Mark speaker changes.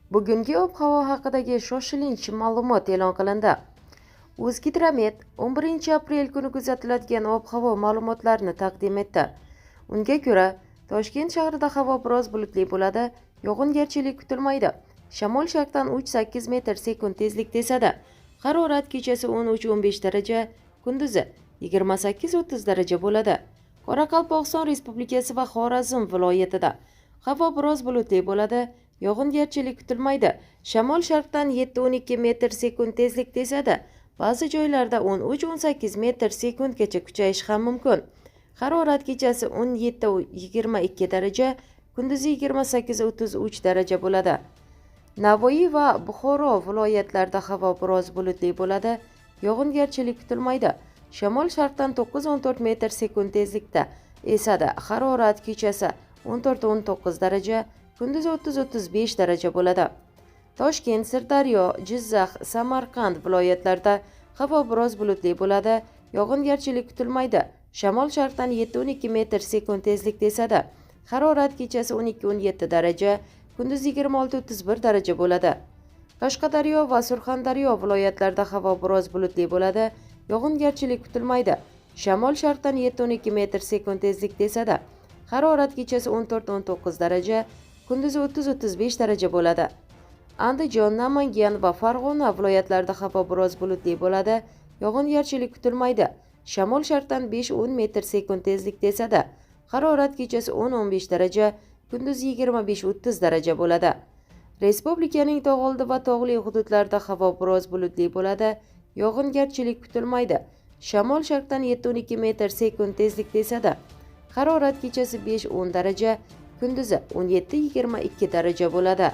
Speaker 1: Bugungi ob-havo haqidagi shoshilinch ma'lumot e'lon qilindi. O'zgidromet 11-aprel kuni kuzatiladigan ob-havo ma'lumotlarini taqdim etdi. Unga ko'ra, Toshkent shahrida havo biroz bulutli bo'ladi, yog'ingarchilik kutilmaydi. Shamol sharqdan 3-8 metr sekund tezlikda esadi. Harorat kechasi 13-15 daraja, kunduzi 28-30 daraja bo'ladi. Qoraqalpog'iston Respublikasi va Xorazm viloyatida havo biroz bulutli bo'ladi, yog'ingarchilik kutilmaydi. Shamol sharqdan 7-12 metr sekund tezlikda esadi. Ba'zi joylarda 13-18 metr sekundgacha kuchayishi ham mumkin. Harorat kechasi 17-22 daraja, kunduzi 28-33 daraja bo'ladi. Navoiy va Buxoro viloyatlarida havo biroz bulutli bo'ladi, yog'ingarchilik kutilmaydi. Shamol sharqdan 9-14 metr sekund tezlikda esadi. Harorat kechasi 14-19 daraja, kunduzi 30-35 daraja bo'ladi. Toshkent, Sirdaryo, Jizzax, Samarqand viloyatlarida havo biroz bulutli bo'ladi, yog'ingarchilik kutilmaydi. Shamol sharqdan 7-12 metr sekund tezlikda esadi. Harorat kechasi 12-17 daraja, kunduzi 26-31 daraja bo'ladi. Qashqadaryo va Surxondaryo viloyatlarida havo biroz bulutli bo'ladi, yog'ingarchilik kutilmaydi. Shamol sharqdan 7-12 metr sekund tezlikda esadi. Harorat kechasi 14-19 daraja, kunduzi 30-35 daraja bo'ladi. Andijon, Namangan va Farg'ona viloyatlarida havo biroz bulutli bo'ladi, yog'ingarchilik kutilmaydi. Shamol sharqdan 5-10 metr sekund tezlikda esadi. Harorat kechasi 10-15 daraja, kunduzi 25-30 daraja bo'ladi. Respublikaning tog' oldi va tog'li hududlarida havo biroz bulutli bo'ladi, yog'ingarchilik kutilmaydi. Shamol sharqdan 7-12 metr sekund tezlikda esadi. Harorat kechasi 5-10 daraja, kunduzi 17-22 daraja bo'ladi.